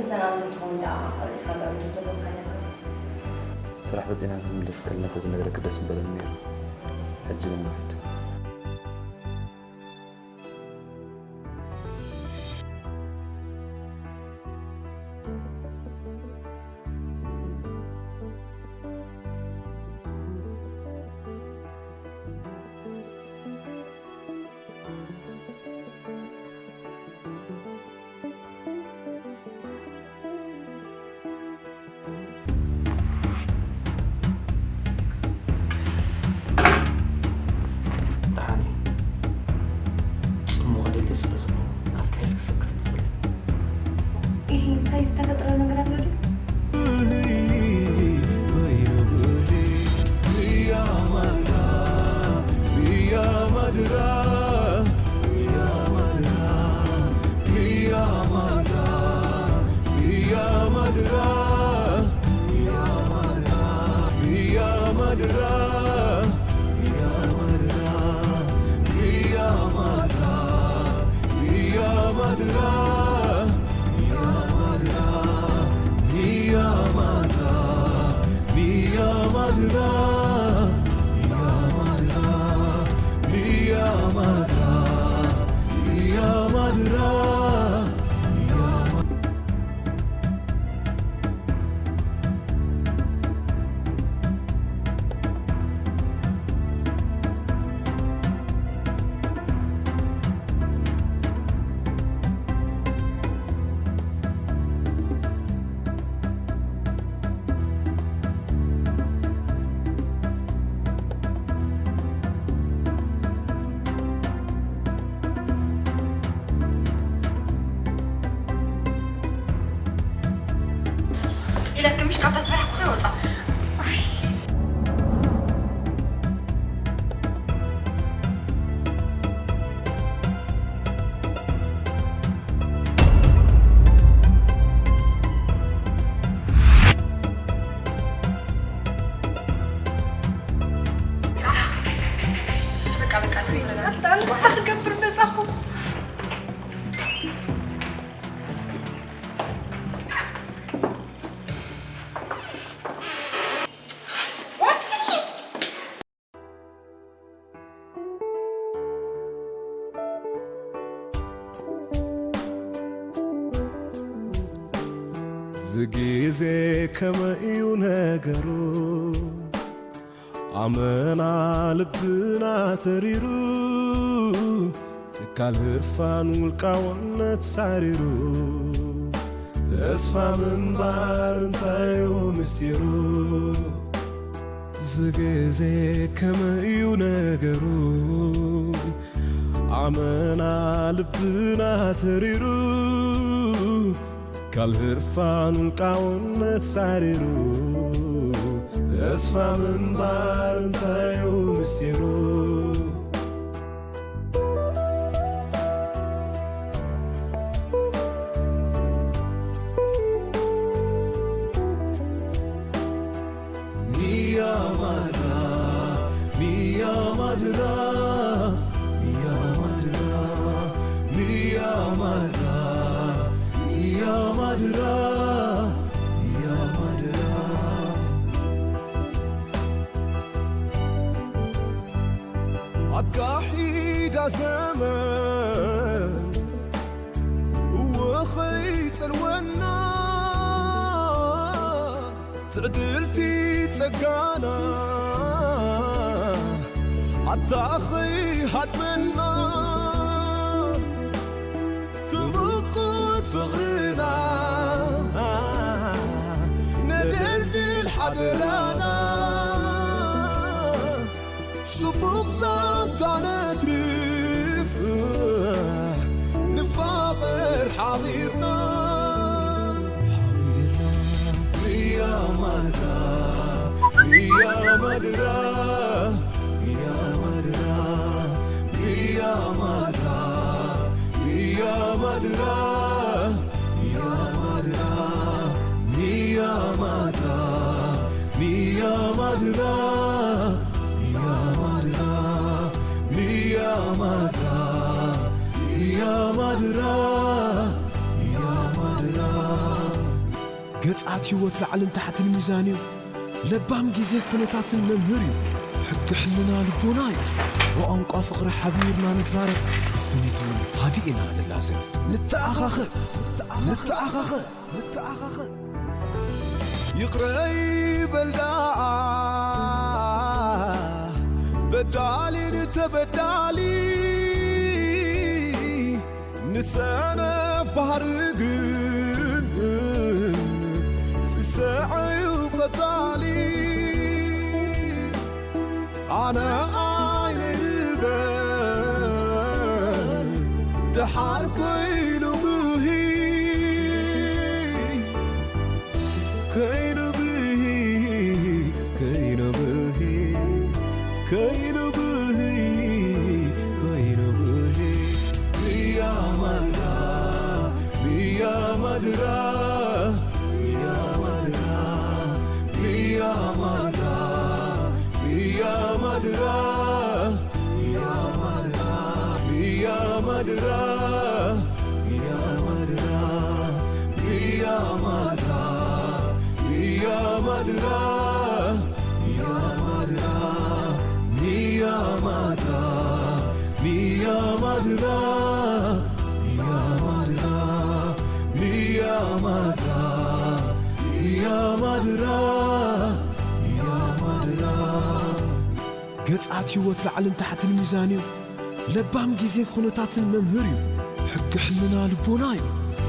ሰላም ትኸውን ደኣ ቀልጢፍካ ብዕምቱ ዘበልካ ነበር። ስራሕ በጺሕና ክንምለስ ከለና ተዝነግረኪ ደስ ምበለኒ ነይሩ። ሕጂ ግን ንኺድ። ደሓን እዩ። ጽምዋ ደልየ ስለ ዘለኹ፣ ናፍቃይስ ክስክት ትብል። ኢሂ፣ እንታይ ዝተፈጥረ ነገር ኣሎ ድዩ? ኢለኪ ምሽ ካብ ተስፈራሕኩኺ ወጻ። በቃ፣ በቃ፣ ንኺድ፣ ንኺድ። ኣታ፣ ንስኻ ክገብር መጻኹ። ዝጊዜ ከመይ እዩ ነገሩ? ኣመና ልብና ተሪሩ፣ ትካል ህርፋን ውልቃውነት ሳሪሩ፣ ተስፋ ምንባር እንታዩ ምስጢሩ? ዝጊዜ ከመይ እዩ ነገሩ? ኣመና ልብና ተሪሩ፣ ካልህርፋን ውልቃውን መሳሪሩ፣ ተስፋ ምንባር እንታዩ ምስጢሩ? Mia madra, mia madra, mia madra, mia madra, mia madra, mia madra. ኣካሒዳ ዘመን እወ ኸይጸልወና፣ ትዕድልቲ ጸጋና ኣታ ኸይሃድመና፣ ትምቁት ፍቕርና ነደልድል ሓደራና። ጽቡቕ ዛንታ ነትርፍ፣ ንፋቐር ሓቢርና። ንያማዳ፣ ንያማድራ፣ ንያማድራ፣ ንያማዳ፣ ንያማድራ፣ ንያማድራ፣ ንያማዳ፣ ንያማድራ። Mia madra, mia madra, mia madra, ገጻት ህይወት ላዕልን ታሕትን ሚዛን እዩ። ለባም ግዜ ኩነታትን መምህር እዩ። ሕጊ ሕልና ልቦና እዩ። ብቋንቋ ፍቕሪ ሓቢርና ንዛረብ፣ ብስኒት እውን ሃዲእና ንላዘብ። ንተኣኻኸብ፣ ንተኣኻኸብ፣ ንተኣኻኸብ። ይቕረ ይበል ደኣ በዳሊ ንተበዳሊ፣ ንሰነፍ ባህሪ ግን ስስዐ እዩ ቀጻሊ። ኣነ ኣይበል ደሓር ኮይኑ ብሂ፣ ኮይኑ ብሂ፣ ኮይኑ ብሂ፣ ኮይኑ ብሂ፣ ኮይኑ ብሂ። ብያማድራ፣ ብያማድራ፣ ብያማድራ፣ ብያማድራ፣ ብያማድራ፣ ብያማድራ፣ ብያማድራ፣ ብያማድራ፣ ብያማድራ፣ ብያማድራ፣ ብያማድራ፣ ብያማድራ፣ ብያማድራ፣ ብያማድራ፣ ብያማድራ። ገጻት ህይወት ላዕልን ታሕትን ሚዛን እዩ። ለባም ግዜ ኩነታትን መምህር እዩ። ሕጊ ሕልና ልቦና እዩ።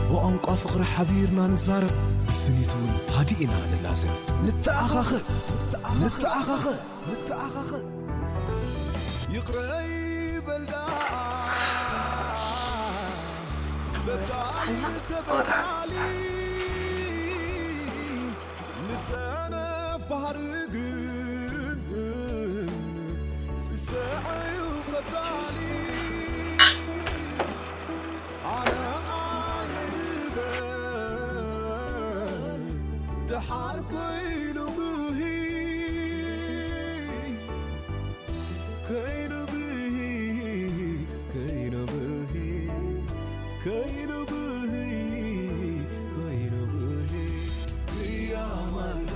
ብቋንቋ ፍቕሪ ሓቢርና ንዛረብ፣ ብስኒት እውን ሃዲእና ንላዘብ። ንተኣኻኸብ፣ ንተኣኻኸብ፣ ንተኣኻኸብ። ይቕረ ይበል ደኣ በዳሊ ንተበዳሊ፣ ንሰነፍ ባህሪ ግን ስስዐ እዩ ቀጻሊ። ኣነ ኣይበል ደሓር ኮይኑ ብሂ፣ ኮይኑ ብሂ፣ ኮይኑ ብሂ፣ ኮይኑ ብሂ፣ ኮይኑ ብሂ። ብያማድራ፣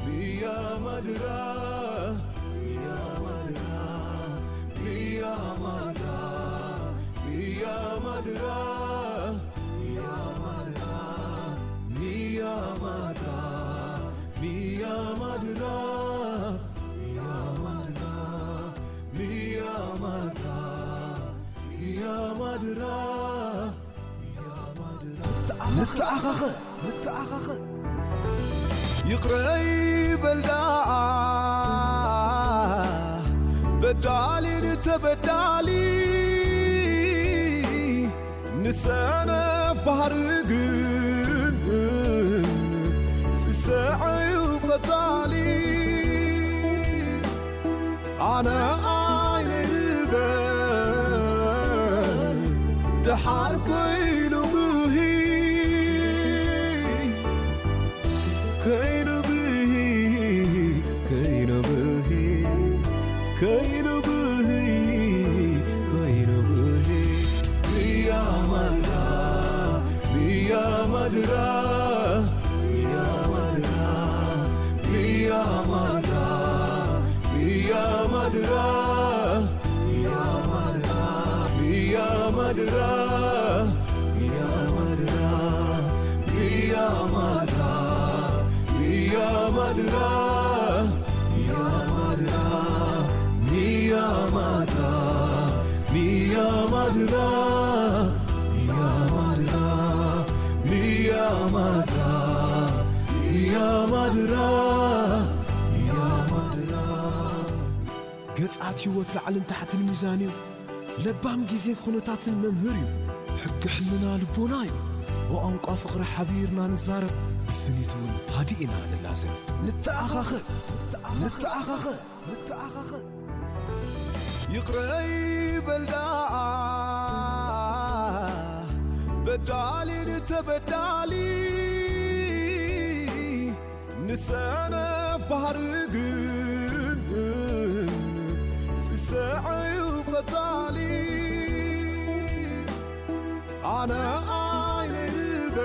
ብያማድራ፣ ብያማድራ፣ ብያማድራ፣ ብያማድራ፣ ብያማድራ፣ ብያማድራ፣ ብያማድራ፣ ብያማድራ፣ ብያማድራ፣ ብያማድራ። ንተኣኻኸብ፣ ንተኣኻኸብ። ይቕረ ይበል ደኣ በዳሊ ንተበዳሊ፣ ንሰነፍ ባህሪ ግን ስስዐ እዩ ቀጻሊ። ኣነ ኣይበል ደሓር ኮይኑ ብሂ፣ ኮይኑ ብሂ፣ ኮይኑ ብሂ፣ ኮይኑ ብሂ፣ ኮይኑ ብሂ። ብያማድራ፣ ብያማድራ፣ ብያማድራ፣ ብያማድራ፣ ብያማድራ፣ ብያማድራ፣ ብያማድራ፣ ብያማድራ፣ ብያማድራ፣ ብያማድራ፣ ብያማድራ፣ ብያማድራ፣ ብያማድራ፣ ብያማድራ፣ ብያማድራ። ገጻት ህይወት ላዕልን ታሕትን ሚዛን እዩ። ለባም ግዜ ኩነታትን መምህር እዩ። ሕጊ ሕልና ልቦና እዩ። ብቋንቋ ፍቕሪ ሓቢርና ንዛረብ፣ ብስኒት እውን ሃዲእና ንላዘብ። ንተኣኻኸብ፣ ንተኣኻኸብ፣ ንተኣኻኸብ። ይቕረ ይበል ደኣ በዳሊ ንተበዳሊ፣ ንሰነፍ ባህሪ ግን ስስዐ እዩ ቀጻሊ። ኣነ ኣይበል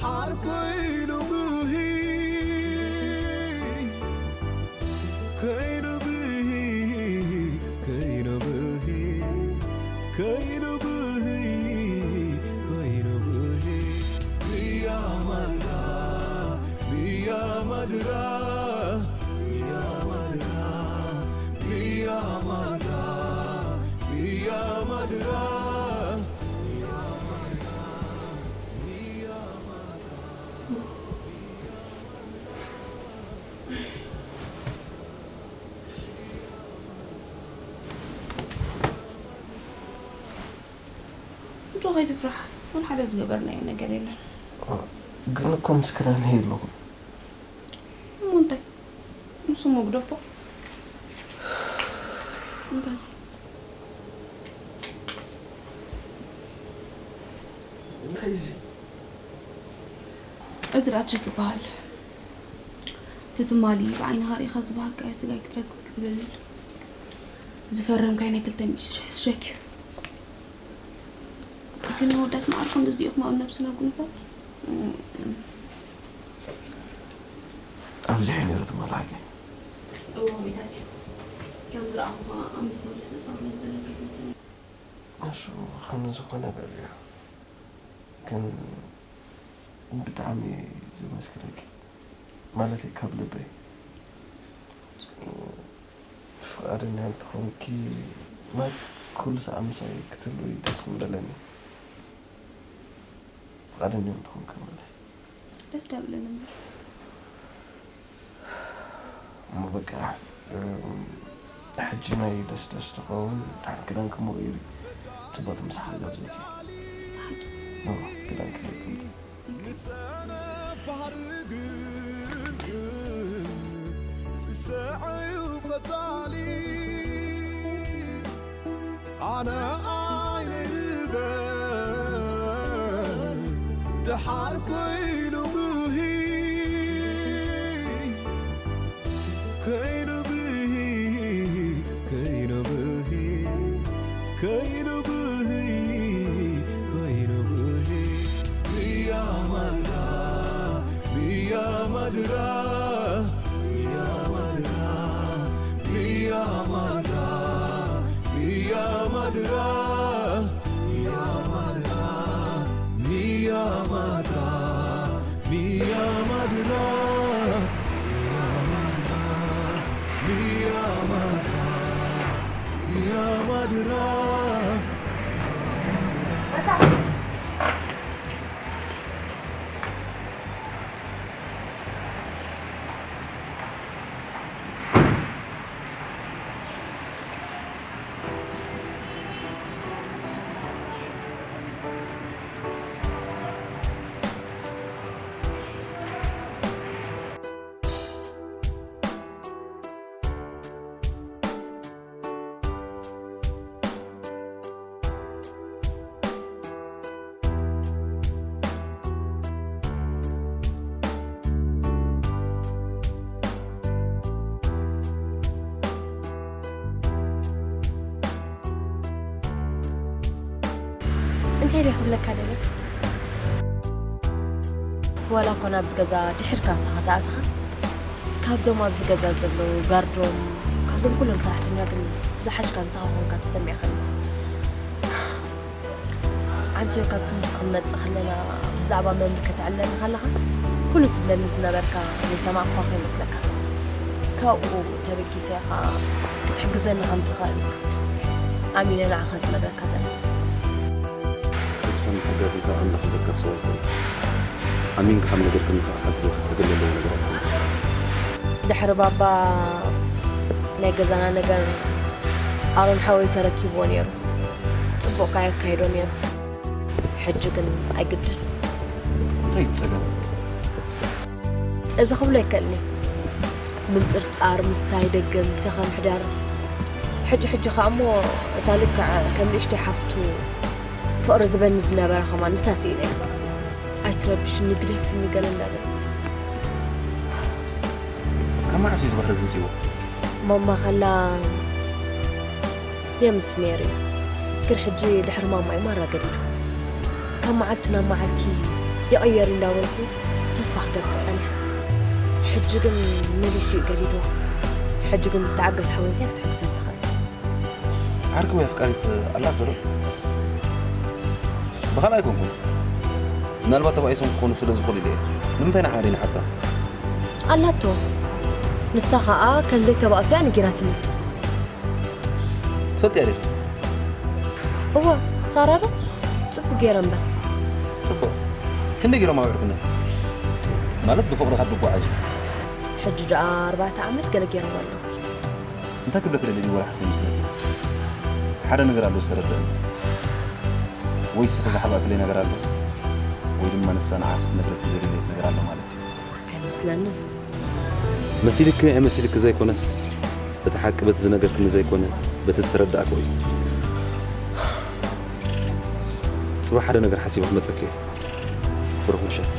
ሓር ኮይኑ ብሂ፣ ኮይኑ ብሂ፣ ኮይኑ ብሂ፣ ኮይኑ ብሂ፣ ኮይኑ ብሂ። ብያ ማድራ፣ ብያ ማድራ፣ ብያ ማድራ፣ ብያ ማድራ፣ ብያ ማድራ። እንዶ ከይትፍራሕ፣ እውን ሓደ ዝገበርናዮ ነገር የለን። ግን እኮ ምስ ክዳነይ ኣለኹ። እሞ እንታይ? ንሱ እሞ ግደፎ። እንታይ? እንታይ እዩ እዚ? እዚ ዳቸክ ይበሃል። እቲ ትማሊ ብዓይንኻ ርኢኻ ዝበሃልካዮ ስጋይ ክትረክብ ክትብል ዝፈረምካዮ ናይ ክልተ ሚእቲ ሽሕ ሸክ እዩ። ግን መወዳት መዓርፎ እንደዚኡ ኢኹም ኣብ ነብስና ጉንፋን። ኣብዚሐ ነይሩ ትማሊ ሓቂ። እዎ፣ ከመይታት እዩ? ከም ዝረኣኹኻ ኣብ መስተውዓሊ ተጻውሮ ዘለካ ይመስለኒ። ንሱ ከም ዝኾነ በል እዩ። ግን ብጣዕሚ እዩ ዘመስግነኪ። ማለተይ ካብ ልበይ። ፍቓደኛ እንተኾንኪ፣ ማለት ኩሉ ሰዓት ምሳይ ክትህልዊ ደስ ምበለኒ። ፍቓደኛ እንተኾንኪ ማለት። ደስ ዳብለኒ እምበር። እሞ በቃ፣ እም፣ ሕጂ ናይ ደስ ደስ ትኸውን፣ ድሓን ክዳንኪ እሞ ቀይሪ። ጽቡቕ ምሳሕ ክጋብዘኪ። እሞ ክዳንኪ ከይዲ። ንሰነ ባህሪ ግን ዝሰዐዩ ቀጻሊ ኣነ ኣይንበል ደሓር ኮይኑ ብሂ፣ ኮይኑ ብሂ፣ ኮይኑ ብሂ፣ ኮይኑ ብሂ፣ ኮይኑ ብሂ። ብያ ማድራ፣ ብያ ማድራ፣ ብያ ማድራ፣ ብያ ማድራ፣ ብያ ማድራ፣ ብያ ማድራ፣ ብያ ማድራ፣ ብያ ማድራ፣ ብያ ማድራ፣ ብያ ማድራ። እንታይ ደኣ ክብለካ ደለ? ዋላ እኳ ናብዚ ገዛ ድሕርካ ንስኻ ተኣትኻ፣ ካብዞም ኣብዚ ገዛ ዘለዉ ጋርዶም፣ ካብዞም ኩሎም ሰራሕተኛ ግን ዝሓሽካ ንስኻ ኮንካ ተሰሚዕካኒ። ዓንተዮ፣ ካብ ትምህርቲ ክንመጽእ ከለና ብዛዕባ መምህር ከተዕልለኒ ከለኻ፣ ኩሉ ትብለኒ ዝነበርካ ዘይሰማዕኩኻ ከይመስለካ። ካብኡ ተበጊሰ ኢኻ ክትሕግዘኒ ከም ትኽእል ኣሚነ ንዓኻ ዝነግረካ ዘለኹ። ተስፋን ሓጋዝን ካብ ኣምላኽ እምበር ካብ ሰብ ኣይኮነን። ኣሚንካ ካብ ነገርክኒ ከዓ ሓግዘካ ጸገም ዘለዎ ነገር ኣይኮነን። ድሕሪ ባባ ናይ ገዛና ነገር ኣሮን ሓወይ ተረኪብዎ ነይሩ። ጽቡቕ ከኣ የካይዶ ነይሩ። ሕጂ ግን ኣይግድን። እንታይ እዩ እቲ ጸገም? እዚ ክብሎ ኣይክእልን እየ። ምንጽርጻር፣ ምስታይ፣ ደገ ምሴኻ ምሕዳር። ሕጂ ሕጂ ከኣ እሞ እታ ልክዕ ከም ንእሽተይ ሓፍቱ ፍቕሪ ዝበኒ ዝነበረ ከማን ንሳ ስኢነ እየ። ኣይትረብሽኒ፣ ግደፍኒ ገለ እንዳበለ። ካብ መዓስ እዩ እዚ ባህሪ እዚ ምጽእዎ? ማማ ከላ የምስ ነይሩ እዩ። ግን ሕጂ ድሕሪ ማማ እዩ ማራ ገዲዱ። ካብ መዓልቲ ናብ መዓልቲ ይቕየር እንዳበልኩ ተስፋ ክገብር ጸኒሐ። ሕጂ ግን መሊሱ እዩ ገዲድዋ። ሕጂ ግን ተዓገስ ሓወይ፣ እንታይ ክትሕግዘኒ ትኽእል? ዓርኪ ወይ ኣፍቃሪት ኣላቶ ዶ? ብኻልእ ኣይኮንኩን። ምናልባት ተባኢሶም ክኾኑ ስለ ዝኽእሉ ኢለ እየ። ንምንታይ ንዓና ደይንሓታ? ኣላቶ። ንሳ ኸኣ ከም ዘይተባእሶ እያ ነጊራትኒ። ትፈልጥያ ዲኺ? እወ፣ ሳራ ዶ? ጽቡቕ ገይረ እምበር። ጽቡቕ። ክንደይ ገይሮም ኣብ ዕርክነት? ማለት ብፍቕሪ ካብ ዝጓዓዙ? ሕጂ ደኣ ኣርባዕተ ዓመት ገለ ገይሮም ኣለዉ። እንታይ ክብለኪ ደልየ ወላ ሓፍቲ ይመስለኪ? ሓደ ነገር ኣሎ ዝተረድአኒ። ወይ ንስኺ ዝሓብኣክለይ ነገር ኣሎ፣ ወይ ድማ ንሳ ንዓኺ ክትነግረኪ ዘይደለየት ነገር ኣሎ ማለት እዩ። ኣይመስለንን። መሲልኪ ኣይመሲልኪ ዘይኮነስ፣ እቲ ሓቂ በቲ ዝነገርክኒ ዘይኮነ፣ በቲ ዝተረዳእክዎ እዩ። ጽባሕ ሓደ ነገር ሓሲበ ክመጸኪ እየ። ብሩኽ ምሸት።